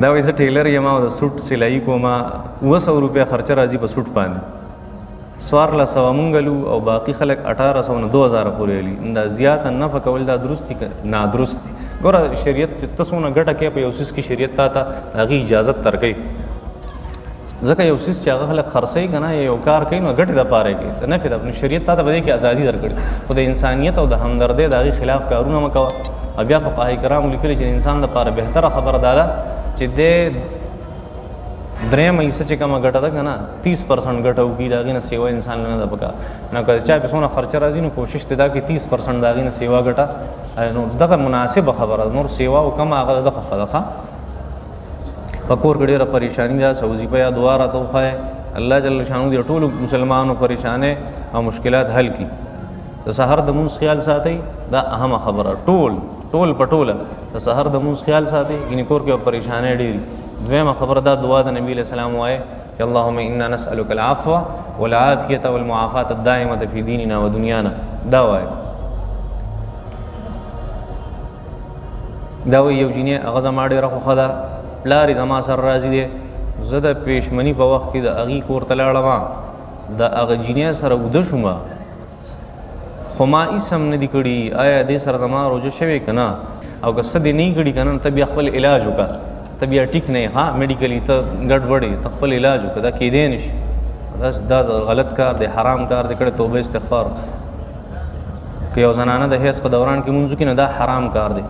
دا وایي زه ټیلر یم او د سوټ سلایي کوم، 700 روپۍ خرچه راځي په سوټ باندې، 1400 مونږ لو او باقي خلک 1800 نه 2000 پورې لي. دا زیاته نفع کول دا درست دي که نادرست دي؟ ګوره شریعت چې ته څونه ګټه کوې په یو څیز کې، شریعت تا ته د هغې اجازت درکوي، ځکه یو څیز چې هغه خلک خرڅوي که نه، یو کار کوي نو ګټې دپاره یې کوي، د نفع دپاره. نو شریعت تا ته په دې کې ازادي درکړي، خو د انسانیت او د همدردۍ د هغې خلاف کارونه مه کوه. او بیا فقهای کرامو لیکلي چې د انسان دپاره بهتره خبره دا ده چې دی درېیمه حصه چې کومه ګټه ده که نه، 30% ګټه وکړي، د هغې نه سیوا انسان له نه ده پکار. نو که چا پې څونه خرچه راځي نو کوشش دې دا کړي 30% د هغې نه سیوا ګټه، نو دغه مناسبه خبره ده. نور سیوا او کمه هغه دغه ښه ده. ښه په کور کې ډېره پریشاني ده، څه وظیفه یا دعا راته وښایه. الله جل شانه دې ټولو مسلمانانو پریشانۍ او مشکلات حل کړي. د سحر د مونځ خیال ساتئ، دا اهمه خبره. ټول ټول په ټوله د سحر د مونځ خیال ساتئ، ګینې کور کې به پریشانۍ ډېرې. دویمه خبره دا دعا د نبی علیه السلام وایي چې اللهم انا نسألک العفو والعافیة والمعافاة الدائمة فی دیننا ودنیانا. دا وایي. دا وایي یو جینۍ هغه زما ډېره خوښه ده، پلار یې زما سره راضي دی، زه د پېشمني په وخت کې د هغې کور ته لاړم، د هغه جینۍ سره وده شوم، خو ما هېڅ هم نه دي کړي. آیا دې سره زما روژه شوې که نه؟ او که څه دې نه کړي که نه، ته بیا خپل علاج وکړه، ته بیا ټیک نه یې، ها میډیکلي ته ګډوډ یې، ته خپل علاج وکړه، دا کېدی نه شي. بس دا غلط کار دی، حرام کار دی کړی، توبه استغفار. که یو زنانه د حیض په دوران کې مونځ وکړي نو دا حرام کار دی،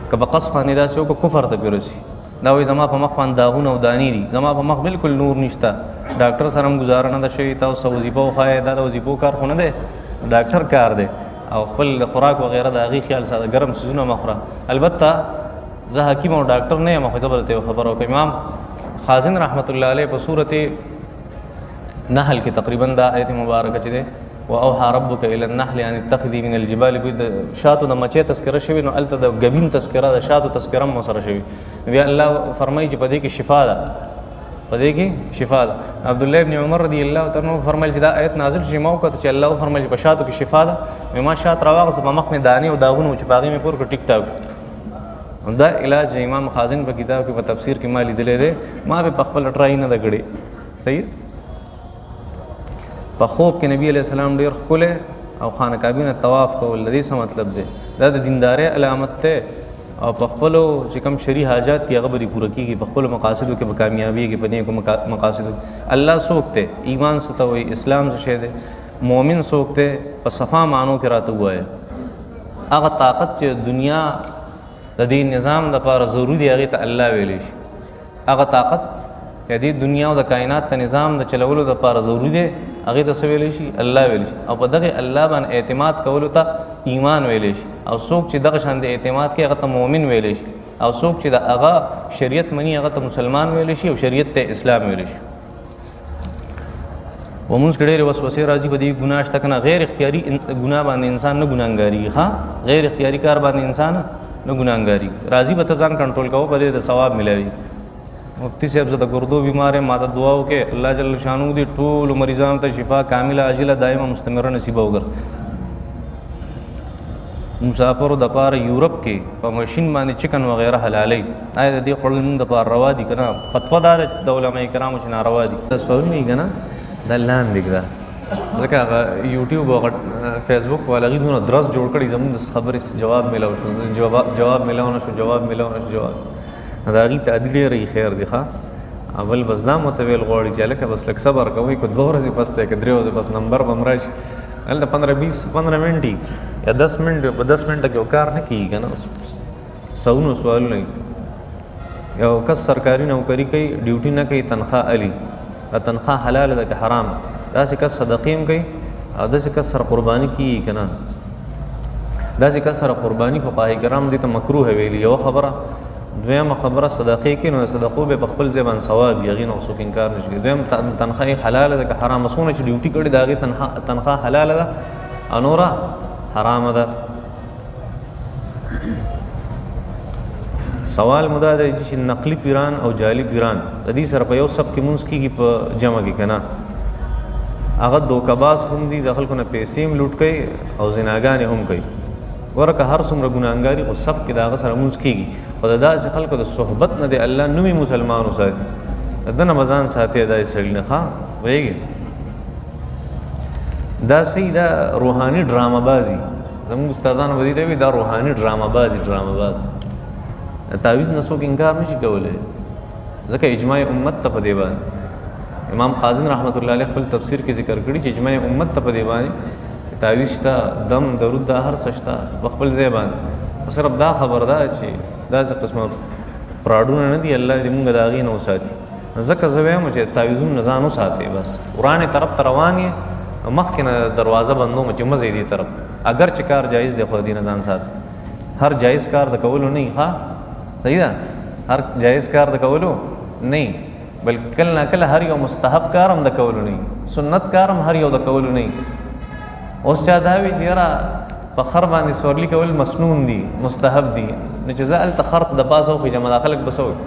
که په قصد باندې داسې وکړه کفر ته پرې رسي. دا وایي زما په مخ باندې داغونه او دانې دي، زما په مخ بالکل نور نشته، ډاکټر سره هم ګزاره نه ده شوې، تاسو څه وظیفه وښایه. دا د وظیفو کار خو نه دی، ډاکټر کار دی. او خپل خوراک وغیره د هغې خیال ساته، ګرم څیزونه مه خوره. البته زه حکیم او ډاکټر نه یم، خو زه به درته یوه خبره وکړم. امام خازن رحمت الله علیه په سورت نحل کې تقریبا دا آیت مبارکه چې دی، واوحى ربک الی النحل ان اتخذي من الجبال بیوتا، د شاتو د مچۍ تذکره شوې، نو هلته د ګبین تذکره، د شاتو تذکره هم ورسره شوې. بیا الله فرمایي چې په دې کې شفا ده، په دې کې شفا ده. عبدالله ابن عمر رضی الله تعالی عنہ فرمایل چې دا آیت نازل شي، ما وکتل چې الله فرمایل چې په شاتو کې شفا ده، نو ما شات راواخیست، په مخ مې دانې او داغونه وو چې په هغې مې پور کړ، ټیک ټاک شو. دا علاج امام خازن په کتاب کې په تفسیر کې ما لیدلی دی، ما په خپله ټرای نه ده کړې. صحیح. په خوب کې نبی علیه السلام ډېر ښکلی او خانه کعبې نه طواف کول، د دې څه مطلب دی؟ دا د دیندارۍ علامت دی، او په خپلو چې کوم شرعي حاجات دي هغه به دې پوره کېږي، په خپلو مقاصدو کې به کامیابېږي، په نیکو مقاصدو کې. الله څوک دی؟ ایمان څه ته وایي؟ اسلام څه شی دی؟ مؤمن څوک دی؟ په صفا معنو کې راته ووایه. هغه طاقت چې دنیا د دې نظام دپاره ضروري دی هغې ته الله ویلی شي. هغه طاقت چې دې دنیا او د کائنات د نظام د چلولو دپاره ضروري دی هغې ته څه ویلی شي؟ الله ویلی شي. او په دغه الله باندې اعتماد کولو ته ایمان ویلی شي. او څوک چې دغه شان د اعتماد کوي هغه ته مؤمن ویلی شي. او څوک چې د هغه شریعت مني هغه ته مسلمان ویلی شي، او شریعت ته اسلام ویلی شي. و مونږ کې ډېرې وسوسې راځي په دې ګناه شته که نه؟ غیر اختیاري ګناه باندې انسان نه ګناهګارېږي، ښه غیر اختیاري کار باندې انسان نه ګناهګارېږي. راځي به ته ځان کنټرول کوه، په دې د ثواب ملاوي. مفتي صاحب زه د ګردو بیمار یم، ما ته دعا وکړئ، الله جل شانه دې ټولو مریضانو ته شفا کامله عاجله دایمه مستمره نصیبه وګرځي. مسافرو دپاره یورپ کې په ماشین باندې چکن وغیره حلالوي، آیا د دې خوړل موږ دپاره روا دي که نه؟ فتوا دا ده د علماء کرامو چې ناروا دي. دا سوالونه یې که نه دا لاندې کړه، ځکه هغه یوټیوب او هغه فیسبوک والا هغوی دونه درز جوړ کړي، زموږ د خبرې جواب میلاو شو، جواب میلاو نه شو، جواب میلاو نه شو، جواب د هغوی تعدیل ډېر یې خیر دی. ښه اول بس دا مو ته ویل غواړي چې هلکه بس لږ صبر کوئ، که 2 ورځې پس دی که 3 ورځې پس نمبر به هم راشي. هلته 15 20 15 منټې یا 10 منټې، په 10 منټه کې یو کار نه کېږي که نه، سوونو سوالونه وي. یو کس سرکاري نوکري کوي، ډیوټي نه کوي، تنخوا الي، دا تنخوا حلاله ده که حرام؟ داسې کس صدقې هم کوي او داسې کس سره قرباني کېږي که نه؟ داسې کس سره قرباني فقهای کرام دې ته مکروه ویلي. یوه خبره. دویمه خبره صدقې کوي نو د صدقو به په خپل ځای باندې ثواب وي، هغې نه څوک انکار نه شي کولی. دویم تنخوا یې حلاله ده که حرامه؟ څونه چې ډیوټي کړې د هغې تنخوا حلاله ده او نوره حرامه ده. سوال مو دا دی چې نقلي پیران او جعلي پیران د دې سره په یو صف کې مونځ کېږي په جمع کې که نه؟ هغه دوکهباز هم دي، د خلکو نه پیسې هم لوټ کوي او زناګانې هم کوي. ګوره که هر څومره ګناهګاري خو صف کې د هغه سره مونځ کېږي، خو د داسې خلکو د صحبت نه دی الله نومي مسلمان وساتي، د ده نه به ځان ساتي داسې سړي نه. ښه پوهېږې؟ دا صحیح دا روحاني ډرامه بازي، زموږ استادانو به دې ته وایي دا روحاني ډرامه بازي، ډرامه باز. د تعویذ نه څوک انکار نه شي کولی، ځکه اجماع امت ته په دې باندې امام قاضي رحمت الله علیه خپل تفسیر کې ذکر کړي چې اجماع امت ته په دې باندې تعویذ شته، دم درود دا هر څه شته په خپل ځای باندې. خو صرف دا خبر ده چې داسې قسمه فراډونه نه دي، الله دې مونږ د هغې نه وساتي. ځکه زه وایم چې تعویذونه نه ځان وساتئ، بس ورانې طرف ته روان یې مخکې نه دروازه بندوم چې مه ځئ دې طرف، اګر چې کار جایز دی خو د دې نه ځان ساتئ. هر جایز کار د کولو نه وي، ښه صحیح ده، هر جایز کار د کولو نه وي، بلکې کله نا کله هر یو مستحب کار هم د کولو نه وي، سنت کار هم هر یو د کولو نه وي. اوس چا دا وي چې یاره په خر باندې سورلي کول مسنون دي، مستحب دي، نو چې زه هلته خر ته د پاسه وخېژم دا خلک به څه وایي؟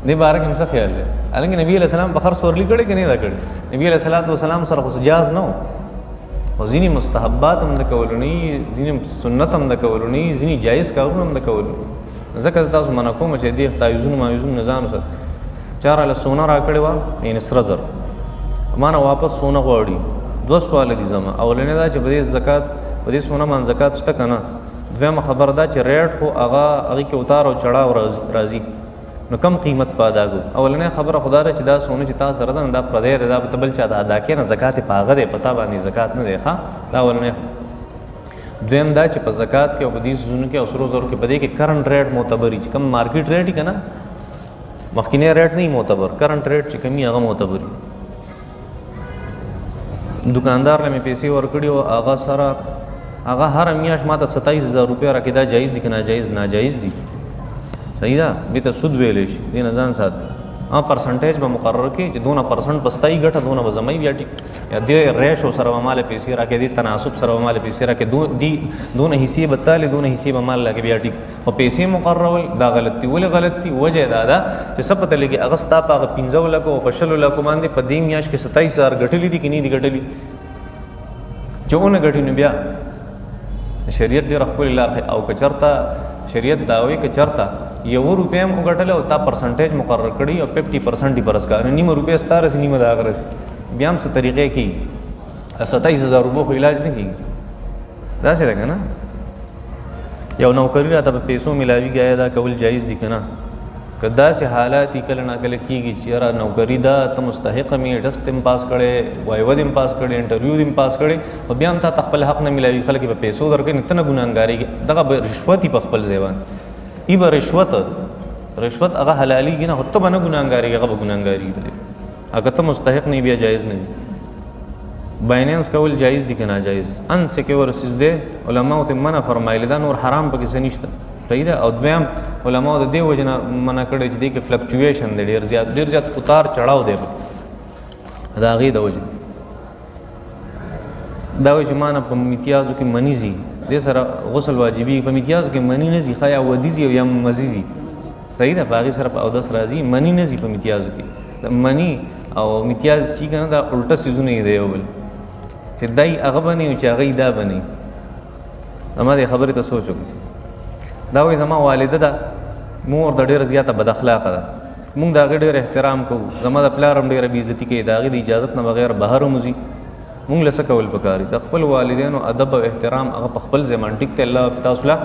دې باره کې هم څه خیال دی؟ حالانکه نبي علیه السلام په خر سورلي کړې که نه ده کړې؟ نبي علیه الصلات والسلام سره خو څه جاز نه و، خو ځینې مستحبات هم د کولو نه وي، ځینې سنت هم د کولو نه وي، ځینې جایز کارونه هم د کولو. ځکه زه تاسو منع کوم چې دې تعویذونو ماویذونو نه ځان وساتئ. چا راله سونه راکړې وه، یعنې سره زر، ما نه واپس سونه غواړي، دوه سواله دي زما. اولنی دا چې په دې زکات، په دې سونه باندې زکات شته که نه؟ دویمه خبره دا چې ریټ خو هغه هغې کې اتار او چړاو راځي، نو کم قیمت په ادا کړو. اولنی خبره خو دا ده چې دا سونه چې تا سره ده نو دا پردی دی، دا به ته بل چا ته ادا کړې، نه زکات یې په هغه دی، په تا باندې زکات نه دی. ښه دا اولنی. دویم دا چې په زکات کې او په دې څیزونو کې او سرو زرو کې په دې کې کرنټ ریټ معتبر وي، چې کوم مارکیټ ریټ وي که نه، مخکینی ریټ نه وي معتبر، کرنټ ریټ چې کوم وي هغه معتبر وي. دکاندار له مې پیسې ورکړي او هغه سره هغه هره میاشت ما ته 27,000 روپۍ راکړي، دا جایز دي که ناجایز؟ ناجایز دي. صحیح ده، دې ته سود ویلی شي، دې نه ځان ساتي. هغه پرسنټیج به مقرر کړي چې دونه پرسنټ به ستا یې ګټه، دونه به زما یې بیا ټیک، یا دې ریشو سره به ماله پیسې راکړي، دې تناسب سره به ماله پیسې راکړي، دونه حصې به تالې، دونه حصې به مال راکړي، بیا ټیک. خو پیسې مقررول دا غلط دي. ولې غلط دي؟ وجه یې دا ده چې څه پته لګي هغه ستا په هغه 5 لکو او په 20 لکو باندې په دې میاشت کې 27,000 ګټلي دي که نه دي ګټلي؟ چې ونه ګټي نو بیا شریعت ډېره ښکلې لار ښیي. او که چېرته شریعت دا وایي که چېرته یوه روپۍ هم وګټله او تا پرسنټیج مقرر کړی او 50% یې فرض کړه، نو نیمه روپۍ ستا رسي، نیمه د هغه رسي، بیا هم څه طریقې کېږي. 27,000 روپو خو علاج نه کېږي، داسې ده که نه؟ یو نوکري راته په پیسو میلاویږي، آیا دا کول جایز دي که نه؟ که داسې حالات یې کله ناکله کېږي چې یاره نوکري ده، ته مستحق هم یې، ټسټ دې هم پاس کړی، وایوه دې هم پاس کړی، انټرویو دې هم پاس کړی، خو بیا هم تا ته خپل حق نه میلاوي، خلک یې په پیسو درکوي، نو ته نه ګناهګارېږي. دغه به رشوت یې په خپل ځای باندې ای به رشوت، رشوت هغه حلالېږي نه، خو ته به نه ګناهګارېږي، هغه به ګناهګارېږي په دې. اګه ته مستحق نه یې بیا جایز نه دی. بایننس کول جایز دي که ناجایز؟ انسکیور څیز دی، علماو ته منع فرمایلې ده، نور حرام پکې څه نشته. صحیح ده. او دویم علماو د دې وجې نه منع کړی چې دې کې فلکچویشن دی، ډېر زیات، ډېر زیات اتار چړاو دی پکې، د هغې د وجې. دا وایي چې ما نه په میتیازو کې مني ځي، دې سره غسل واجبېږي. په میتیازو کې مني نه ځي، ښه یا ودي ځي او یا مزي ځي. صحیح ده، په هغې سره په اودس راځي، مني نه ځي په میتیازو کې. مني او میتیاز چې که نه دا الټه څیزونه یې دی یو بل، چې دی هغه به نه وي چې هغه یې دا به نه وي. زما دې خبرې ته سوچ وکړه. دا وایي زما والده ده، مور ده ډېره زیاته بد اخلاقه ده، مونږ د هغې ډېر احترام کوو، زما د پلار هم ډېره بې عزتي کوي، د هغې د اجازت نه بغیر بهر هم وځي. مونږ له څه کول پکار دي؟ د خپل والدینو ادب او احترام هغه په خپل ځای باندې ټیک دی، الله به تاسو له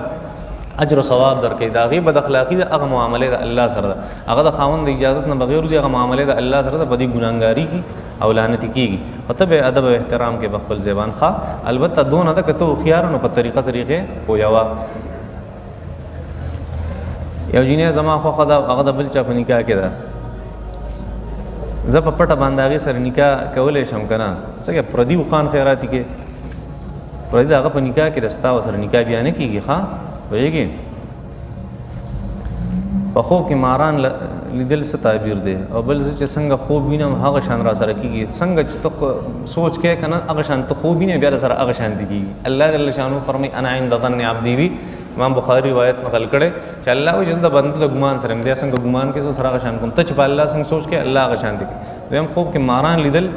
اجر او ثواب درکوي. د هغې بد اخلاقي ده، هغه معاملې د الله سره ده، هغه د خاوند د اجازت نه بغیر وځي، هغه معاملې د الله سره ده، په دې ګناهګاري کې او لعنتي کېږي. خو ته به ادب او احترام کې په خپل ځای باندې ښه، البته دونه ده که ته هوښیار نو په طریقه طریقې پوهه وه. یو جینۍ زما خوښه ده، هغه د بل چا په نکاح کې ده، زه په پټه باندې هغې سره نکاح کولی شم که نه؟ څنګه پردي اوښان خیراتي کې پردي د هغه په نکاح کې ده، ستا ورسره نکاح بیا نه کېږي. ښه پوهېږې؟ په خوب کې ماران لیدل څه تعبیر دی؟ او بل زه چې څنګه خوب وینم هغه شان را سره کېږي، څنګه چې ته سوچ کوې که نه هغه شان ته خوب وینې بیا در سره هغه شان دي کېږي. الله جل شانه فرمایي انا عند ظن عبدي بي، امام بخاري روایت نقل کړی چې الله وایي چې زه د بنده د ګمان سره یم، دی څنګه ګمان کوي زه سره هغه شان کوم، ته چې په الله څنګه سوچ کوې الله هغه شان دي کوي. دویم خوب کې ماران لیدل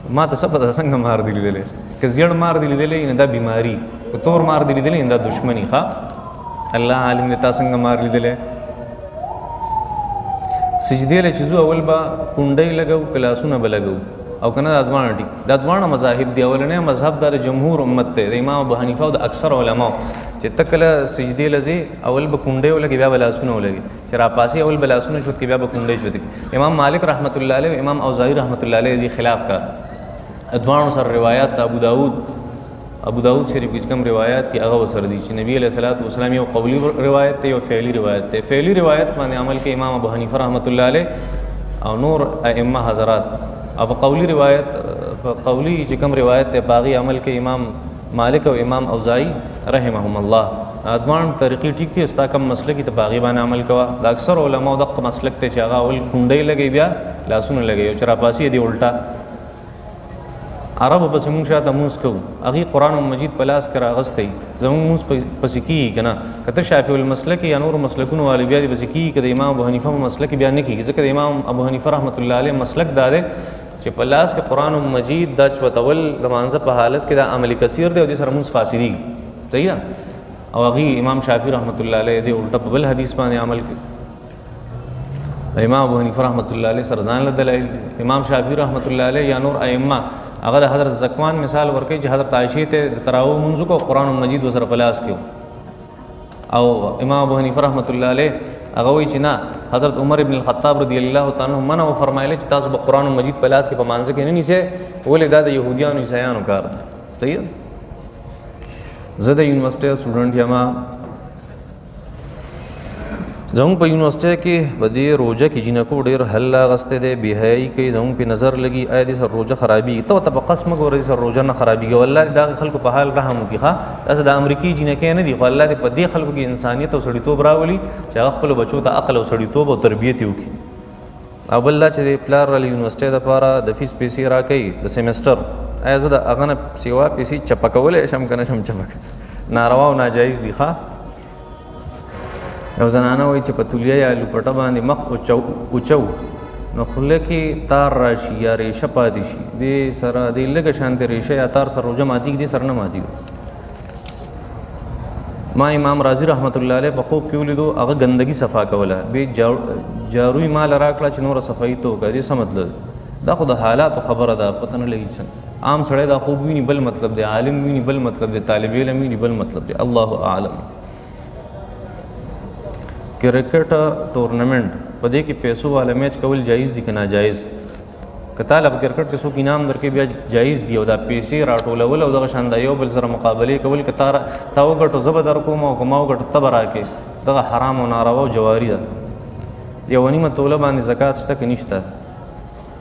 ما ته څه پته څنګه مار دی لیدلی؟ که زیړ مار دی لیدلی نو دا بیماری، که تور مار دی لیدلی نو دا دشمني. ښه الله عالم دی تا څنګه مار لیدلی. سجدې له چې ځو اول به کونډۍ لګو که لاسونه به لګو او که نه، دا دواړه ټیک، دا دواړه مذاهب دي. اولنی مذهب دا د جمهور امت دی، د امام ابو حنیفه او د اکثر علماو، چې ته کله سجدې له ځې اول به کونډۍ ولګې بیا به لاسونه ولګې، چې راپاسې اول به لاسونه چوت کړې بیا به کونډۍ چوت کړې. امام مالک رحمت الله علیه امام اوزاعي رحمت الله علیه دې خلاف کار. دواړو سره روایات د ابو داود شریف کې کوم روایت دي هغه وسره دي چې نبی علیه الصلاة والسلام یو قولی روایت دی یو فعلی روایت دی. فعلی روایت باندې عمل کې امام ابو حنیفه رحمت الله علیه او نور ائمه حضرات، او په قولی روایت، په قولی چې کوم روایت دی په هغې عمل کې امام مالک او امام اوزاعي رحمهم الله. دواړه طریقې ټیک دي، ستا کوم مسلک ته په هغې باندې عمل کوه. د اکثر علماو دغه مسلک دی چې هغه اول کونډۍ لګوي بیا لاسونه لګوي، او چې راپاسي دی الټا. عربو پسې مونږ شاته مونځ کوو، هغې قرآن مجید په لاس کې راغستی، زمونږ مونځ پسې کېږي که نه؟ که ته شافعي المسلک یا نورو مسلکونو والي بیا دې پسې کېږي، که د امام ابو حنیفه په مسلک بیا نه کېږي. ځکه د امام ابو حنیفه رحمت الله علیه مسلک دا دی چې په لاس کې قرآن مجید دا چوتول د مانځه په حالت کې دا عمل کثیر دی او دې سره مونځ فاسدېږي. صحیح ده. او هغې امام شافعي رحمت الله علیه دې الټه په بل حدیث باندې عمل کوي. امام ابو حنیفه رحمت الله علیه سره ځان له دلایل. امام شافعي رحمت الله علیه یا نور ائمه هغه د حضرت زکوان مثال ورکوي چې حضرت عایشې ته د تراویح لمونځ وکړو او قرآن مجید ورسره په لاس کې. او امام ابو حنیفه رحمت الله علیه هغه وایي چې نه، حضرت عمر ابن الخطاب رضی الله تعالی عنہ منع وفرمایله چې تاسو به قرآن مجید په لاس کې په مانځه کې نه نیسئ، ولې دا د یهودیانو عیسایانو کار دی. صحیح. زه د یونیورسټۍ سټوډنټ یم. زموږ په یونیورسټۍ کې په دې روژه کې جینکو ډېر حل اخیستی دی، بې حیایي کوي، زموږ پې نظر لګي. آیا دې سره روژه خرابېږي؟ ته ورته په قص مه ګوره، دې سره روژه نه خرابېږي. والله دې د هغه خلکو په حال رحم وکړي. ښه داسې د امریکې جینکۍ نه دي، خو الله دې په دې خلکو کې انسانیت او سړیتوب راولي چې هغه خپلو بچو ته عقل او سړیتوب او تربیت یې وکړي. او بل دا چې د پلار له یونیورسټۍ دپاره د فیس پیسې راکوي د سیمسټر، آیا زه د هغه نه سیوا پیسې چپه کولی شم که نه شم چپه؟ ناروا او ناجایز دي. ښه یو زنانه وایي چې په تولیه یا لوپټه باندې مخ اوچو نو خوله کې تار راشي یا ریشه پاتې شي، دې سره دې لږه شانتې ریشه یا تار سره روژه ماتېږي، دې سره نه ماتېږي. ما امام رازي رحمت الله علیه په خوب کې ولیدو، هغه ګندګي صفا کوله، بې جاروی مال راکړه چې نوره صفایي ته وکړه. دې څه مطلب؟ دا خو د حالاتو خبره ده، پته نه لګي څنګه. عام سړی دا خوب ویني بل مطلب دی، عالم ویني بل مطلب دی، طالب علم ویني بل مطلب دی. الله اعلم. کرکټ ټورنمنټ په دې کې پیسو والا میچ کول جایز دي که ناجایز؟ که تا له په کرکټ کې څوک انعام درکوي بیا جایز دي، او دا پیسې راټولول او دغه شان د یو بل سره مقابلې کول که تا وګټو زه به در کوم او که ما وګټو ته به راکې، دغه حرام او ناروا او جواري ده. یوه نیمه توله باندې زکات شته که نشته؟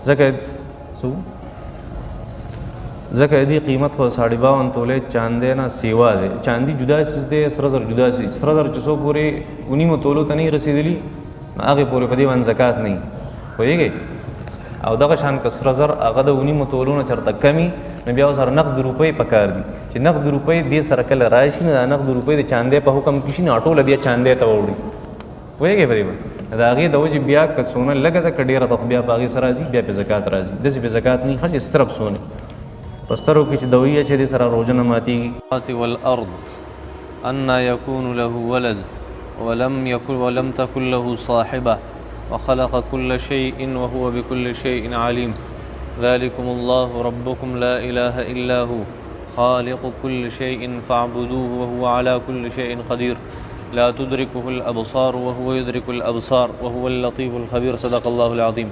ځکه څو ځکه دې قیمت خو 52.5 تولې چاندې نه سیوا دی. چاندي جدا څیز دی، سره زر جدا څیز. سره زر چې څو پورې ونیمو تولو ته نه رسېدلي نو هغې پورې په دې باندې زکات نه وي، پوهېږئ؟ او دغه شان که سره زر هغه د ونیمو تولو نه چېرته کمي نو بیا ورسره نقد روپۍ پکار دي، چې نقد روپۍ دې سره کله راشي نو دا نقد روپۍ د چاندې په حکم کې شي نو ټوله بیا چاندې ته واوړي، پوهېږئ په دې باندې؟ د هغې د وجې بیا که څونه لږه ده که ډېره ده خو بیا په هغې سره راځي، بیا پې زکات راځي. داسې پې زکات نه وي ښه چې سترب څونه په سترو کې چې دوی چې دې سره روژه نه ماتېږي. والأرض أنى يكون له ولد ولم تكن له صاحبة وخلق كل شيء وهو بكل شيء عليم. ذلكم الله ربكم لا إله إلا هو خالق كل شيء فاعبدوه وهو على كل شيء قدير لا تدركه الأبصار وهو يدرك الأبصار وهو اللطيف الخبير. صدق الله العظيم.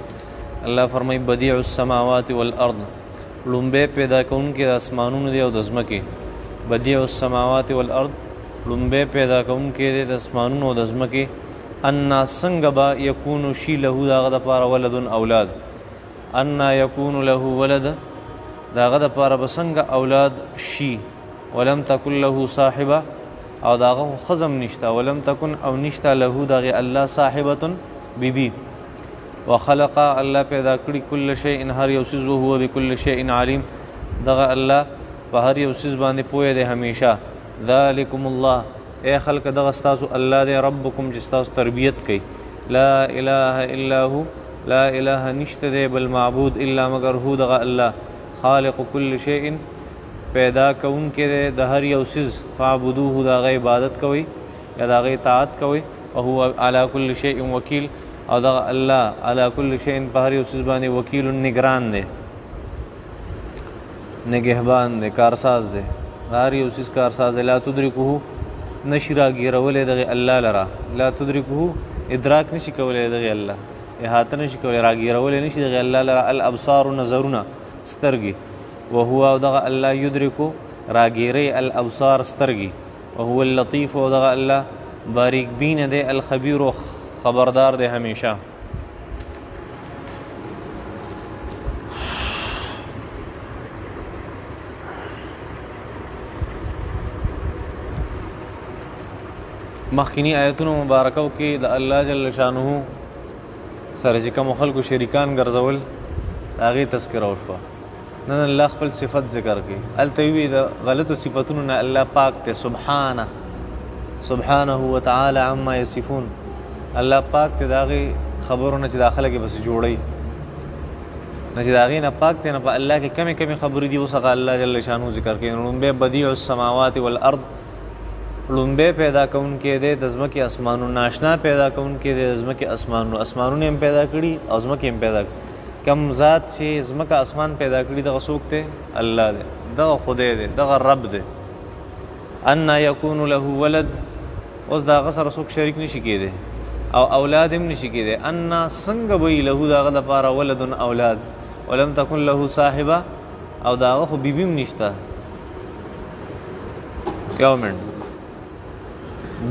الله فرمای بديع السماوات والأرض، لومبه پیدا کوونکی د اسمانونو دی او د ځمکې. بدیع السماوات والارض، لومبه پیدا کوونکی دی د اسمانونو او د ځمکې. انا څنګه به یکونو شي له د هغه دپاره ولد اولاد؟ انا یکون له ولد، د هغه دپاره به څنګه اولاد شي؟ ولم تکن له صاحبه، او د هغه خو ښځه هم نشته. ولم تکن او نشته له د هغې الله صاحبة بیبي. وخلق الله پیدا کړي کل شیء هر یو څیز، وهو بکل شیء علیم، دغه الله په هر یو څیز باندې پوه دی همیشه. ذلکم الله، ای خلک دغه ستاسو الله دی، ربکم چې ستاسو تربیت کوي. لا اله الا هو، لا اله نشته دی بل معبود الا مگر هو دغه الله. خالق کل شیء پیدا کوونکی دی د هر یو څیز، فاعبدوه د هغه عبادت کوئ یا د هغه اطاعت کوئ، وهو علی کل شیء وکیل او دغه الله علی کل شیء په هر یو څیز باندې وکیل نگران دی، نگهبان دی، کارساز دی، هر یو څیز کارساز دی. لا تدرکه نشي راګیرولی دغه الله لره، لا تدرکه ادراک نشي کولی دغه الله، احاطه نشي کولی، راګیرولی نشي دغه الله لره. الابصار نظرونه سترګې، وهو او دغه الله یدرکو راګیری الابصار سترګې، وهو اللطیف او دغه الله باریک بین دی، الخبیر خبردار دی همیشه. مخکنی آیتونو مبارکو کې د الله جل شانه سره چې کوم خلکو شریکان ګرځول هغې تذکره وشوه. نن الله خپل صفت ذکر کړي، هلته یې وویل د غلطو صفتونو نه الله پاک دی، سبحانه سبحانه وتعالی عما یصفون، الله پاک دی د هغې خبرو نه چې دا خلک یې پسې جوړوي، نه چې د هغې نه پاک دی، نه په الله کې کمې کمې خبرې دي اوس هغه الله جل شانه ذکر کوي. لومبی بدیع السماوات والارض، لومبی پیدا کوونکی دی د ځمکې اسمانونو، ناشنا پیدا کوونکی دی د ځمکې اسمانونو، اسمانونه یې هم پیدا کړي او ځمکې یې هم پیدا کړي. کم ذات چې ځمکه اسمان پیدا کړي دغه څوک دی؟ الله دی، دغه خدای دی، دغه رب دی. انا یکون له ولد، اوس د هغه سره څوک شریک نشي کېدی او اولاد هم نشي کېدی. انا څنګه به وي له د هغه دپاره ولد اولاد، ولم تکن له صاحبه، او د هغه خو بیبي هم نشته. یو منټ،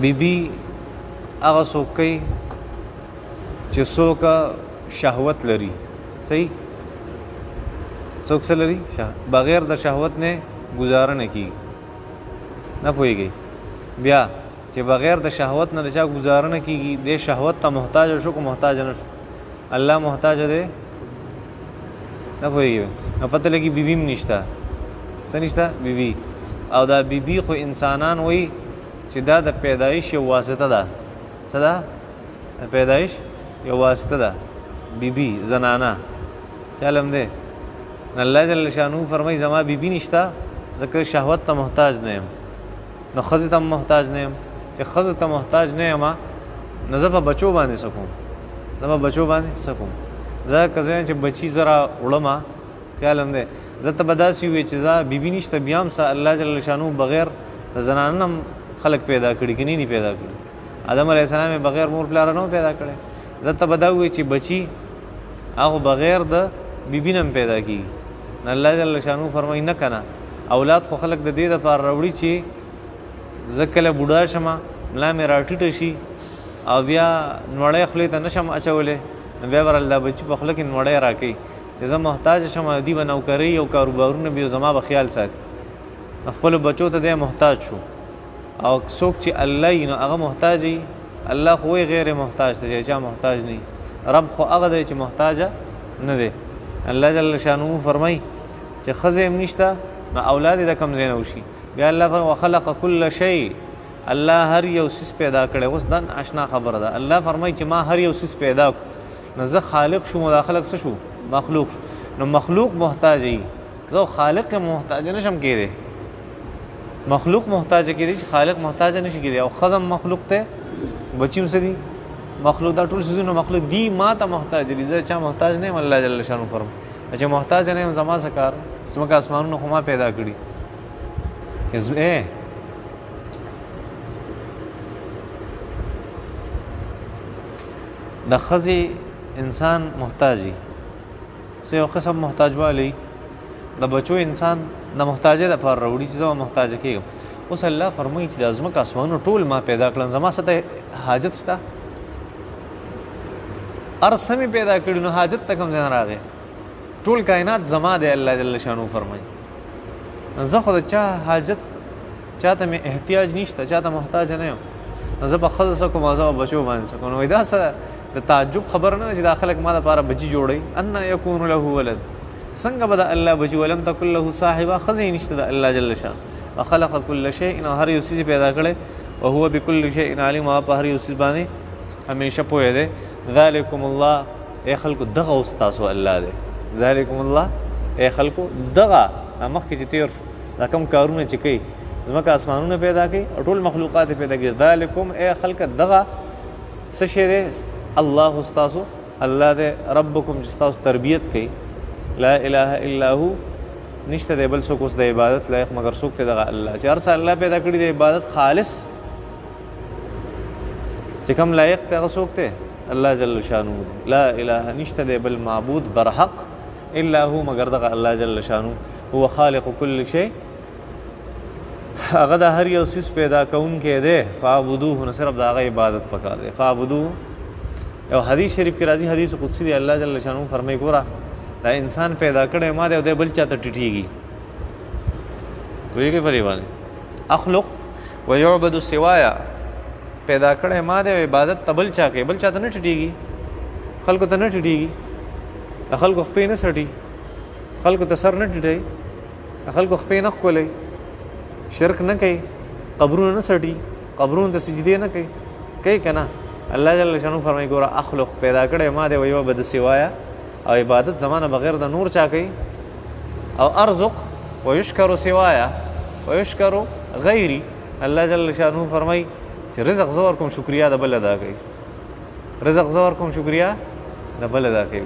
بیبي هغه څوک کوي چې څوک شهوت لري، صحیح؟ څوک څه لري؟ بغیر د شهوت نه ګزاره نه کېږي، نه پوهېږي. بیا چې بغیر د شهوت نه د چا ګزاره نه کېږي، دی شهوت ته محتاج شو که محتاج نه شو؟ الله محتاج دی؟ نه پوهېږي. نو پته لګي بیبي هم نشته، څه نشته؟ بیبي. او دا بیبي خو انسانان وایي چې دا د پیدایش یو واسطه ده، څه ده؟ د پیدایش یو واسطه ده بیبي، زنانه، خیال هم دی. الله جل شانه فرمایي زما بیبي نشته ځکه شهوت ته محتاج نه یم، نو ښځې ته هم محتاج نه یم. چې ښځې ته محتاج نه یم نو زه په بچو باندې څه کوم؟ زه په بچو باندې څه کوم؟ زه که زه وایم چې بچي زه را وړمه، خیال هم دی، زه ته به داسې ووایې چې زه بیبي نشته، بیا هم څه الله جل شانه بغیر د زنانه نه هم خلک پیدا کړي که نه دي پیدا کړي؟ آدم علیه السلام یې بغیر مور پلاره نه پیدا کړی. زه ته به دا ووایې چې بچي هغه بغیر د بیبي نه هم پیدا کېږي. نو الله جل شانه فرمایي نه که نه، اولاد خو خلک د دې دپاره راوړي چې زه کله بوډا شم ملا مې راټیټه شي او بیا نوړی خولې ته نه شم اچولی، نو بیا به راله دا بچي په خوله کې نوړی راکوي چې زه محتاج شم، دوی به نوکرۍ او کاروبارونه به زما به خیال ساتي. نو خپلو بچو ته دی محتاج شو. او څوک چې الله یي نو هغه محتاج وي، الله خو وایي غیر محتاج ته چې چا محتاج نه وي، رب خو هغه دی چې محتاج نه دی. الله جل شانه فرمایي چې ښځې هم نشته نو اولاد یې د کوم ځای نه وشي. بیا الله فرمایي وخلق کل شی، الله هر یو څیز پیدا کړی. اوس دا آشنا خبره ده، الله فرمایي چې ما هر یو څیز پیدا کړو، نو زه خالق شوم او دا خلق څه شو؟ مخلوق شو. نو مخلوق محتاج وي، زه خالق یم محتاج نه شم کېدی. مخلوق محتاج کېدی چې خالق محتاج نه شي کېدی. او ښځه هم مخلوق دی، بچي هم څه دي؟ مخلوق. دا ټول څیزونه مخلوق دي، ما ته محتاج دي، زه چا محتاج نه یم. الله جل شانه فرمایي چې محتاج نه یم، زما څه کار؟ ځمکه اسمانونه خو ما پیدا کړي. د ښځې انسان محتاج وي، څه یو قسم محتاجوالی د بچو انسان د محتاجۍ دپاره راوړي چې زه به محتاج کېږم. اوس الله فرمایي چې د ځمکه اسمانونه ټول ما پیدا کړل، زما څه ته حاجت شته؟ هر څه مې پیدا کړي، نو حاجت ته کوم ځای نه راغی؟ ټول کائنات زما دی. الله جل شانه فرمایي زه خو د چا حاجت، چا ته مې احتیاج نشته، چا ته محتاج نه یم، نو زه په ښځه څه کوم، زه په بچو باندې څه کوم. نو دا څه د تعجب خبره نه ده چې دا خلک ما دپاره بچي جوړوي. انا یکون له ولد، څنګه به د الله بچي؟ ولم تکن له صاحبه، ښځه یې نشته د الله جل شانه. وخلق کل شیء، او هر یو څیز یې پیدا کړی. وهو بکل شیء علیم، او په هر یو څیز باندې همیشه پوه دی. ذلکم الله، ای خلکو دغه اوس تاسو الله دی. ذلکم الله ای خلکو دغه مخکې چې تېر شو دا کوم کارونه چې کوي، ځمکه اسمانونه پیدا کوي او ټول مخلوقات یې پیدا کوي. ذلکم ای خلکه دغه څه شی دی؟ الله ستاسو الله دی، ربکم چې ستاسو تربیت کوي. لا اله الا هو، نشته دی بل څوک اوس د عبادت لایق مګر څوک دی؟ دغه الله چې هر څه الله پیدا کړي د عبادت خالص چې کوم لایق دی هغه څوک دی؟ الله جل شانه دی. لا اله نشته دی بل معبود برحق الا هو مګر دغه الله جل شانه. هو خالق کل شی، هغه د هر یو څیز پیدا کوونکی دی. فاعبدوه، نو صرف د هغه عبادت پکار دی. فاعبدوه، یو حدیث شریف کې راځي، حدیث قدسي دی، الله جل شانه فرمایي ګوره دا انسان پیدا کړی ما دی او دی بل چا ته ټیټېږي. پوهېږئ په دې باندې؟ اخلق ویعبد سوایا، پیدا کړی ما دی او عبادت ته بل چا کوي، بل چا ته نه ټیټېږي، خلکو ته نه ټیټېږي، د خلکو خپې نه څټي، خلکو ته سر نه ټیټوي، د خلکو خپې نه ښکلوي، شرک نه کوي، قبرونه نه څټي، قبرونو ته سجدې نه کوي، کوي که نه؟ الله جل شانه فرمایي ګوره اخلق پیدا کړی ما دی ویعبد سوایا، او عبادت زما نه بغیر د نور چا کوي، او ارزق ویشکر سوایا ویشکر غیري. الله جل شانه فرمایي چې رزق زه ورکوم شکریا د بل ادا کوي، رزق زه ورکوم شکریا د بل ادا کوي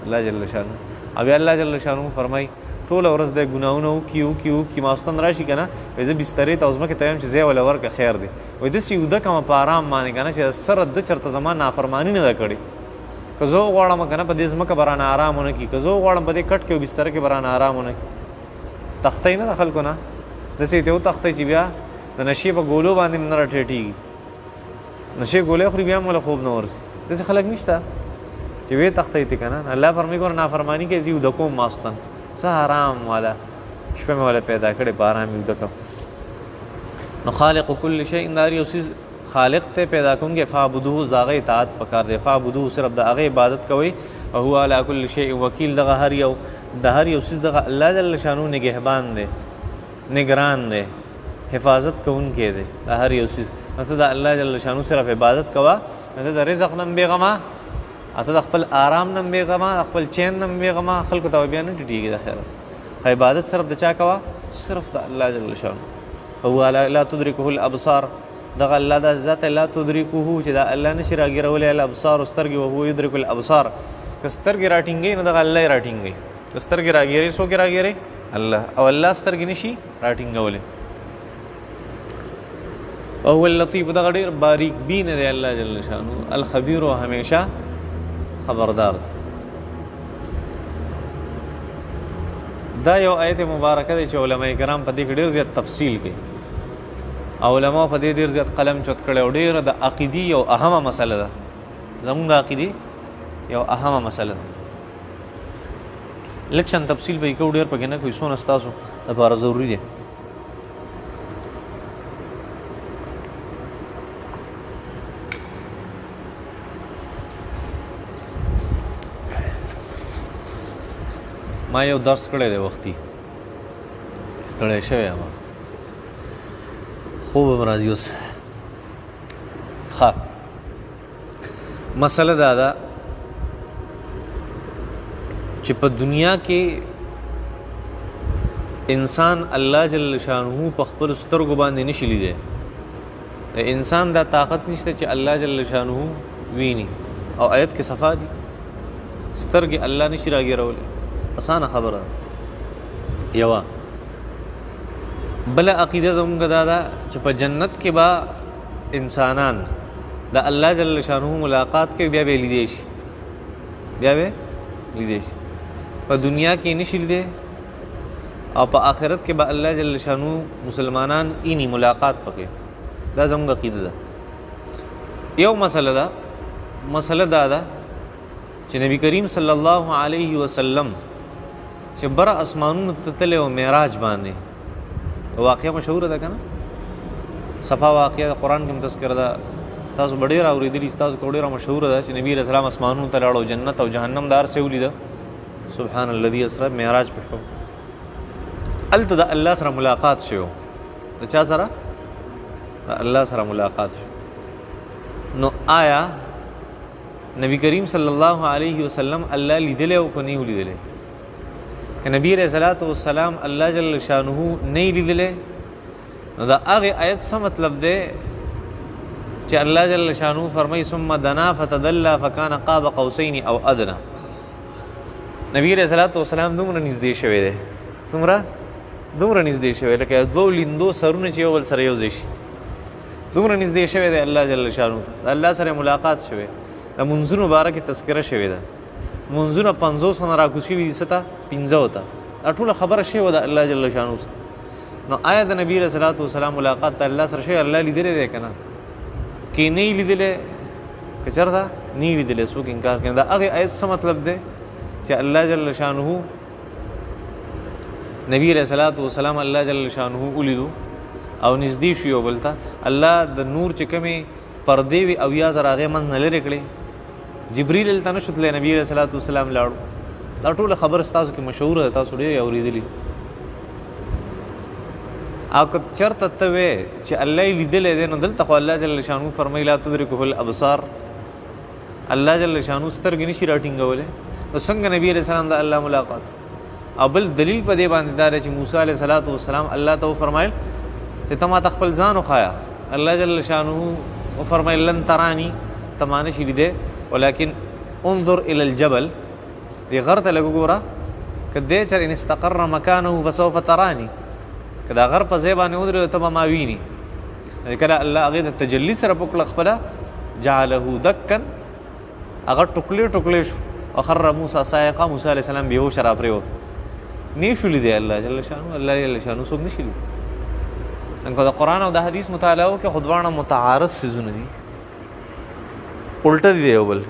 الله جل شانه. او بیا الله جل شانه فرمایي ټوله ورځ دی ګناهونه وکړي وکړي وکړي، ماخوستن راشي که نه وایي زه بسترې ته او ځمکې ته وایم چې ځای وله ورکړه خیر دی، وایي داسې اوده کړمه په ارام باندې که نه چې سره ده چېرته زما نافرماني نه ده کړې، که زه وغواړم که نه په دې ځمکه به رانه ارام ونه کړي، که زه وغواړم په دې کټ کې او بستره کې به رانه ارام ونه کړي. تختۍ نه ده خلکو نه، داسې یې ته وتښتئ چې بیا د نشې په ګولو باندې هم نه راټیټېږي، نشې ګولۍ خوري بیا هم وله خوب نه ورځي، داسې خلک نشته چې ویې تښتئ ترې که نه. الله فرمایي ګوره نافرماني کوي زه یې اوده کوم ماخوستن، څه آرام والا شپه مې وله پیدا کړې په آرام یې اوده کوم. نو خالق کل شیء، د هر یو څیز خالق ته پیدا کوونکی. فاعبدوه، د هغه اطاعت پکار دی. فاعبدوه صرف د هغه عبادت کوئ. او هو علی کل شیء وکیل، دغه هر یو د هر یو څیز دغه الله جل شانه نگهبان دی، نگران دی، حفاظت کوونکی دی د هر یو څیز. نو ته د الله جل شانه صرف عبادت کوه، نو ته د رزق نه هم بېغمه، ته د خپل آرام نه هم بېغمه، د خپل چین نه هم بېغمه، خلکو ته به بیا نه ټیټېږي د خیره. عبادت صرف د چا کوه؟ صرف د الله جل شانه. هو لا تدرکه الابصار، دغه الله دا ذات لا تدرکه چې دا الله نشي راګیرولی الابصار سترګې، وهو یدرک الابصار. که سترګې راټینګوي نو دغه الله یې راټینګوي، که سترګې راګیروي څوک یې راګیروي؟ الله. او الله سترګې نشي راټینګولی. وهو اللطیف، دغه ډېر باریک بین دی الله جل شانه، الخبیر او همیشه خبردار دی. دا یو آیت مبارکه دی چې علما کرام په دې کې ډېر زیات تفصیل کوي، او علما په دې ډېر زیات قلم چت کړی، او ډېره د عقیدې یو اهمه مسله ده، زموږ د عقیدې یو اهمه مسله ده. لږ شان تفصیل به یې کوو، ډېر پکې نه کوي، څونه ستاسو دپاره ضروري دی. ما یو درس کړی دی وختي، ستړی شوی یم، خوب هم راځي اوس. ښه مسله دا ده چې په دنیا کې انسان الله جل شانه په خپلو سترګو باندې نشي لیدی. د انسان دا طاقت نشته چې الله جل شانه ویني، او آیت کې صفا دي، سترګې الله نشي راګیرولی، اسانه خبره ده. یوه بله عقیده زموږ دا ده چې په جنت کې به انسانان د الله جل شانه ملاقات کوي، بیا به یې لیدی شي، بیا به لیدی شي. په دنیا کې نشي لیدی، او په آخرت کې به الله جل شانه مسلمانان اینی ملاقات پکې. دا زموږ عقیده ده. یو مسله ده، مسله دا ده چې نبی کریم صلی الله علیه وسلم چې بره اسمانونو ته تللی او معراج باندې، واقعه مشهوره ده که نه؟ صفا واقعه د قرآن کې هم تذکره ده، تاسو به ډېره اورېدلي، تاسو کې ډېره مشهوره ده چې نبی علیه السلام اسمانونو ته لاړ او جنت او جهنم د هر څه یې ولیده. سبحان الذي اسرا، معراج پې شو. هلته د الله سره ملاقات شوی. د چا سره؟ د الله سره ملاقات شو. نو آیا نبی کریم صلی الله علیه وسلم الله لیدلی او که نه لیدلی؟ که که نبی علیہ الصلوۃ والسلام الله جل شانه نه لیدلی، نو دا هغې آیت څه مطلب دی چې الله جل شانه فرمایي ثم دنا فتدلى فکان قاب قوسین او ادنى. نبی علیہ الصلوۃ والسلام دومره نږدې شوی دی، څومره؟ دومره نږدې شوی لکه دوو لیندو سرونه چې یو بل سره یو ځای شي، دومره نږدې شوی دی الله جل شانه ته. د الله سره ملاقات شوی، د منځونو باره کې تذکره شوې ده. منځونه 50 نه راکوز شوي دي، څه ته؟ 5 ته. دا ټوله خبره شوې وه د الله جل شانه سره. نو آیا د نبی علیہ الصلوۃ والسلام ملاقات ته الله سره شوی؟ الله لیدلی دی که نه؟ که نه یې لیدلی، که چېرته نه یې لیدلی، څوک انکار کوي؟ د هغې آیت څه مطلب دی چې الله جل شانه نبی علیہ الصلوۃ والسلام الله جل شانه ولیدو او نږدې شو یو بل ته. الله د نور چې کومې پردې وې 70,000 هغې منځ نه لرې کړې، جبریل هلته نه شو تللی، نبی علیہ الصلوۃ والسلام لاړو. دا ټوله خبره ستاسو کې مشهوره ده، تاسو ډېر یې اورېدلي. او که چېرته ته وې چې الله یې لیدلی دی، نو دلته خو الله جل شانه فرمایي لا تدرکه الابصار، الله جل شانه سترګې نشي راټینګولی. نو څنګه نبی علیہ السلام د الله ملاقات؟ او بل دلیل په دې باندې دا دی چې موسی علیه الصلاة والسلام الله ته وفرمایل چې ته ما ته خپل ځان وښایه. الله جل شانه وفرمایل لن تراني، ته ما نشي لیدی، ولكن انظر الى الجبل، دې غر ته لږ وګوره، که دی چېرې ان استقر مکانه فسوف تراني، که دا غر په ځای باندې ودرېده ته به ما ویني. کله الله هغې د تجلی سره وکړه خپله، جعله دکا، هغه ټوکلې ټوکلې شو، وخر موسی صاعقه، موسی علیه السلام بېهوشه راپرېوت. نه شو لیدی الله جل شانه، الله جل شانه څوک نه شي لیدی. که د قرآن او د حدیث مطالعه وکړې، خو دواړه متعارض څیزونه دي، الټه دي یو بل.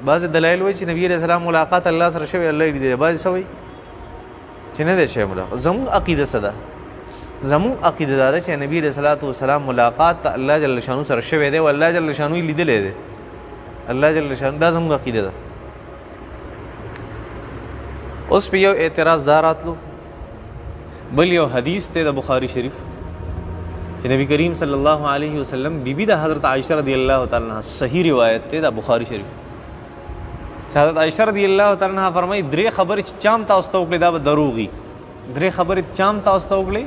بعضې دلایل وایي چې نبی علیه السلام ملاقات الله سره شوی، الله یې لیدلی. بعضې څه وایي چې نه دی شوی ملاقات. زموږ عقیده څه ده؟ زموږ عقیده دا ده چې نبی علیه الصلاة والسلام ملاقات ته الله جل شانه سره شوی دی او الله جل شانه یې لیدلی دی. الله جل شانه، دا زموږ عقیده ده. اوس په یو اعتراض دا راتلو، بل یو حدیث دی د بخاري شریف چې نبی کریم صلی الله علیه وسلم بیبي د حضرت عائشه رضی الله تعالی عنها، صحیح روایت دی د بخاري شریف، چې حضرت عائشه رضی الله تعالی عنها فرمایي درې خبرې چې چا هم تاسو ته وکړې دا به دروغ وي، درې خبرې چې چا هم تاسو ته وکړې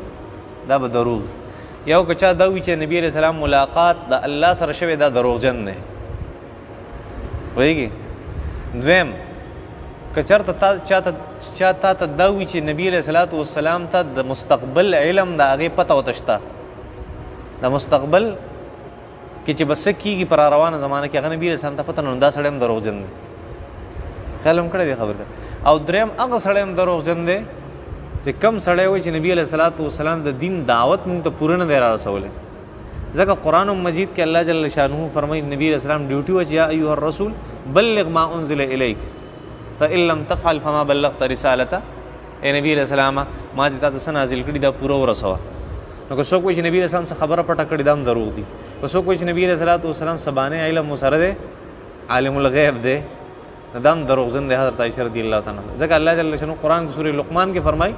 دا به دروغ. یو که چا دا وي چې نبی علیه السلام ملاقات د الله سره شوی، دا دروغجن دی، پوهېږي؟ دویم، که چېرته چا تا ته دا وي چې نبی علیه الصلاة والسلام ته د مستقبل علم د هغې پته ورته شته، د مستقبل کې چې به څه کېږي په را روانه زمانه کې هغه نبی علیه السلام ته پته نه، نو دا سړی هم دروغجن دی. خیال هم کړی دی خبرې ته. او دریم هغه سړی هم دروغجن دی چې کم سړی وایي چې نبی علیه الصلاة والسلام د دین دعوت مونږ ته پوره نه دی را رسولی. ځکه قرآن مجید کې الله جل شانه فرمایي نبی علیه السلام ډیوټي وه چې یا ایها الرسول بلغ ما انزل الیک فإن لم تفعل فما بلغت رسالته. ای نبی علیه السلام ما دې تا ته څه نازل کړي دا پوره ورسوه. نو که څوک وایي چې نبی علیه السلام څه خبره پټه کړې، دا هم دروغ دي. که څوک وایي چې نبی علیه الصلاة والسلام سبانه علم ورسره دی، عالم الغیب دی، نو دا هم دروغجن دی حضرت عائشه رضی الله تعالی عنها. ځکه الله جل شانه قرآن کې سورې لقمان کې فرمایي،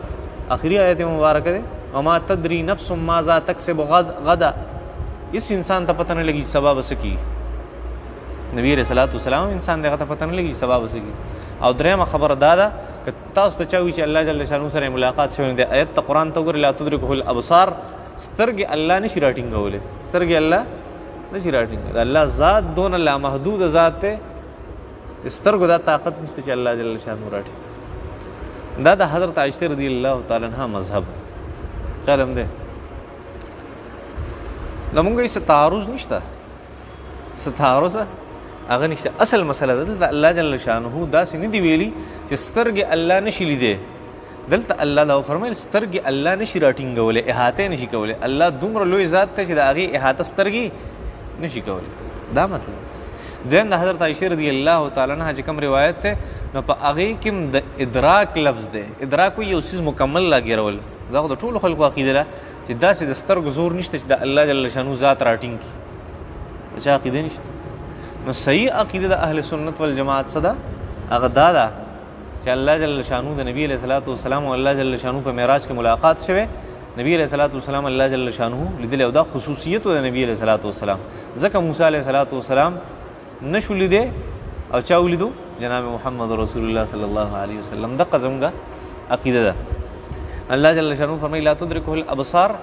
آخري آیت مبارکه دی، وما تدري نفس ماذا تکسب غدا، هیڅ انسان ته پته نه لګي چې سبا به څه کېږي. نبی علیه الصلاة والسلام انسان دی، هغه ته پته نه لګي چې سبا به څه کېږي. او درېیمه خبره دا ده که تاسو ته چا وي چې الله جل شانه سره ملاقات شوی دی، آیت ته قرآن ته وګورئ، لا تدرکه الابصار، سترګې الله نشي راټینګولی، سترګې الله نشي راټینګولی. د الله ذات دونه لامحدود ذات دی چې سترګو دا طاقت نشته چې الله جل شانه راټینګ. دا د حضرت عائشه رضی الله تعالی عنها مذهب خیال هم دی. له مونږ یې څه تعارض نشته، څه تعارض هغه نشته. اصل مسله ده دلته الله جل شانه داسې نه دي ویلي چې سترګې الله نشي لیدی. دلته الله دا وفرمایل سترګې الله نشي راټینګولی، احاطه نشي کولی. الله دومره لوی ذات دی چې د هغې احاطه سترګې نشي کولی، دا مطلب. دویم د حضرت عائشې رضی الله تعالی عنها چې کوم روایت دی، نو په هغې کې هم د ادراک لفظ دی. ادراک وایي یو څیز مکمل راګیرول، دا خو د ټولو خلکو عقیده ده چې داسې د سترګو زور نشته چې د الله جل شانه ذات راټینګ کړي، د چا عقیده نشته. نو صحیح عقیده د اهل سنت والجماعت څه ده؟ هغه دا ده چې الله جل شانه د نبی علیه الصلاة والسلام او الله جل شانه په معراج کې ملاقات شوی، نبی علیه الصلاة والسلام الله جل شانه لیدلی، او دا خصوصیت د نبی علیه الصلاة والسلام. ځکه موسی علیه الصلاة والسلام نشو لیدی او چا ولیدو؟ جناب محمد رسول الله صلی الله علیه وسلم. دقه زموږ عقیده ده. الله جل شانه فرمایي لا تدرکه الابصار،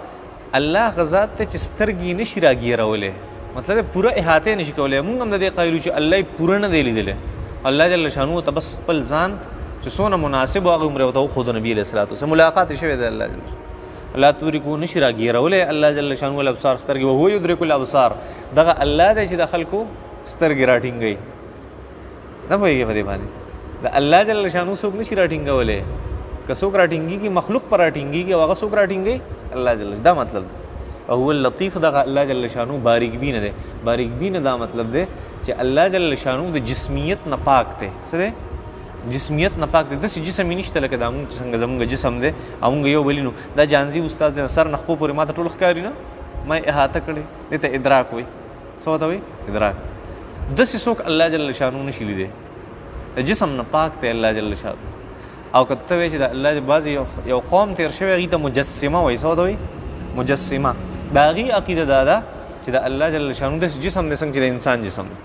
الله هغه ذات دی چې سترګې نشي راګیرولی، مطلب پوره احاطه نشي کولی. موږ هم د دې قایل یو چې الله یې پوره نه دی لیدلی. الله جل شانه ته بس خپل ځان چې څونه مناسب و هغه عمر ورته وښودو. نبي علیه الصلاة والسلام ملاقات یې شوی دی. الله جل شانه لا تدرکه نشي راګیرولی الله جل شانه الابصار سترګې، وهو یدرک الابصار. دغه الله دی چې د خلکو سترګې راټینګوي. نه پوهېږې په دې باندې؟ د الله جل شانه څوک نشي راټینګولی. که څوک راټینګېږي مخلوق پر راټینګېږي، او هغه څوک راټینګوي الله جل. دا مطلب دی. او هو اللطیف، دغه الله جل شانه باریک بینه دی. باریک بینه دا مطلب دی چې الله جل شانه د جسمیت نه پاک دی. څه دی؟ جسمیت نه پاک دی. داسې جسم یې نشته لکه دا مونږ چې څنګه زمونږ جسم دی او مونږ یو بل وینو. دا جانزي استاد دی، سر نه خپو پورې ما ته ټول ښکاري، نه ما یې احاطه کړې، دې ته ادراک وایي. څه ورته وایي؟ ادراک. داسې څوک الله جل شانه نشي لیدی. د جسم نه پاک دی الله جل شانه. او که ته وایې چې د الله بعضې یو قوم تېر شوی هغوی ته مجسمه وایي. څه ورته وایي؟ مجسمه. د هغې عقیده دا ده چې د الله جل شانه داسې جسم دی څنګه چې د انسان جسم دی.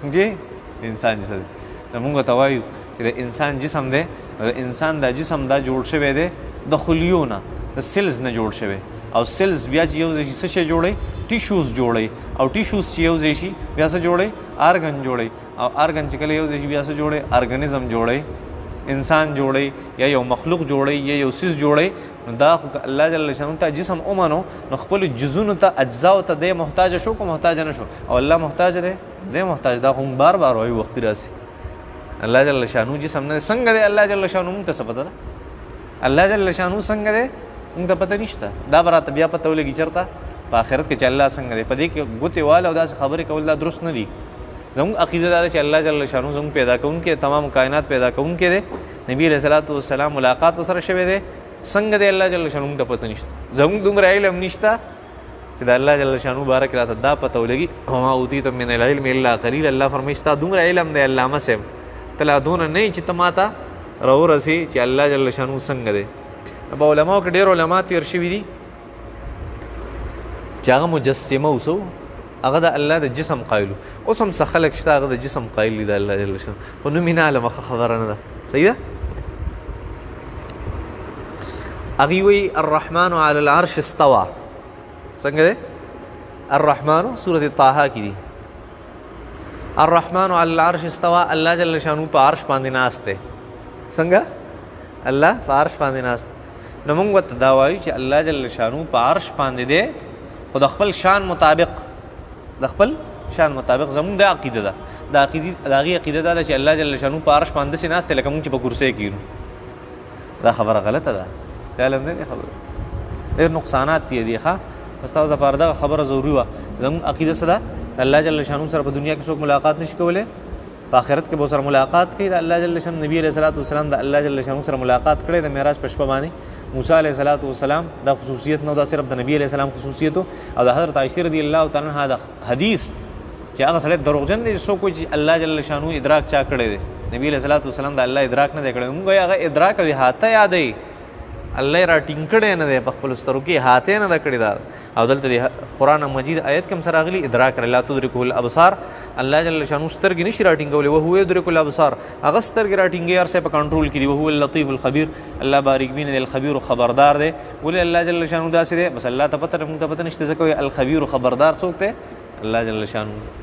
څنګه چې د انسان جسم دی. نو موږ ورته وایو چې د انسان جسم دی، د انسان دا جسم دا جوړ شوی دی د خلیو نه، د cells نه جوړ شوی. او cells بیا چې یو ځای شي څه شی جوړوي؟ tissues جوړوي. او tissues چې یو ځای شي بیا څه جوړوي؟ organ جوړوي. او organ چې کله یو ځای شي بیا څه جوړوي؟ organism جوړوي، انسان جوړوي، یا یو مخلوق جوړوي، یا یو څیز جوړوي. نو دا خو که الله جل شانه ته جسم ومنو نو خپلو جزونو ته، اجزاو ته دی محتاج شو که محتاج نه شو؟ او الله محتاج دی؟ دی محتاج. دا خو موږ بار بار وایو وختي راسي. الله جل شانه جسم نه څنګه دی؟ الله جل شانه موږ ته څه پته ده؟ الله جل شانه څنګه دی موږ ته پته نشته. دا به راته بیا پته ولګي چېرته؟ په آخرت کې چې الله څنګه دی. په دې کې ګوتې واله او داسې خبرې کول دا درست نه دي. زموږ عقیده دا ده چې الله جل شانه زموږ پیدا کوونکی، تمام کائنات پیدا کوونکی دی. نبي علیه الصلاة والسلام ملاقات ورسره شوی دی. څنګه دی الله جل شانه موږ ته پته نشته. زموږ دومره علم نشته چې د الله جل شانه باره کې راته دا پته ولګي. وما اوتیتم من العلم الا قلیل. الله فرمایي ستا دومره علم دی علامه صاحب، ته لا دونه نه یې چې ته ماته راورسې چې الله جل شانه څنګه دی. په علماو کې ډېر علما تېر شوي دي چې هغه مجسمه اوسو، هغه د الله د جسم قایل. اوس هم څه خلک شته هغه د جسم قایل دي د الله جل شانه، خو نوم یې نه علمه، ښه خبره نه ده. صحیح ده؟ هغوی وایي الرحمن علی العرش استوی. څنګه دی؟ الرحمن سورة طه کې دي. الرحمن علی العرش استوی، الله جل شانه په عرش باندې ناست دی. څنګه؟ الله په عرش باندې ناست. نو موږ ورته دا وایو چې الله جل شانه په عرش باندې دی، خو د خپل شان مطابق، د خپل شان مطابق. زموږ دا عقیده ده. د هغې عقیده دا ده چې الله جل شانه په عرش باندې داسې ناست دی لکه موږ چې په کرسۍ کښېنو. دا خبره غلطه ده. خیال هم دی خبره ډېر نقصانات دي دي. ښه، بس تاسو دپاره دغه خبره ضروري وه. زموږ عقیده څه ده؟ الله جل شانه سره په دنیا کې څوک ملاقات نشي کولی، په آخرت کې به سره ملاقات کوي. د الله جل شانه نبی علیه الصلاة والسلام د الله جل شانه سره ملاقات کړی د معراج په شپه باندې. موسی علیه الصلاة والسلام دا خصوصیت نه، دا صرف د نبی علیه السلام خصوصیت او د حضرت عائشې رضی الله تعالی عنها د حدیث چې هغه سړی دروغجن دی چې څوک وایي چې الله جل شانه ادراک چا کړی دی، نبی علیه الصلاة والسلام د الله ادراک نه دی کړی. موږ هغه ادراک او احاطه یادوي، الله یې راټینګ کړی نه دی په خپلو سترګو کې، احاطه یې نه ده کړې ده. او دلته د قرآن مجید آیت کې هم سره راغلي ادراک لا تدرکه الابصار، الله جل شانه سترګې نشي راټینګولی. وهو یدرک الابصار، هغه سترګې راټینګوي، هر څه په کنټرول کې دي. وهو اللطیف الخبیر، الله باریک بین دی، الخبیر خبردار دی. ولې الله جل شانه داسې دی؟ بس الله ته پته ده، موږ ته پته نشته. ځکه وایي الخبیر خبردار څوک دی؟ الله جل شانه.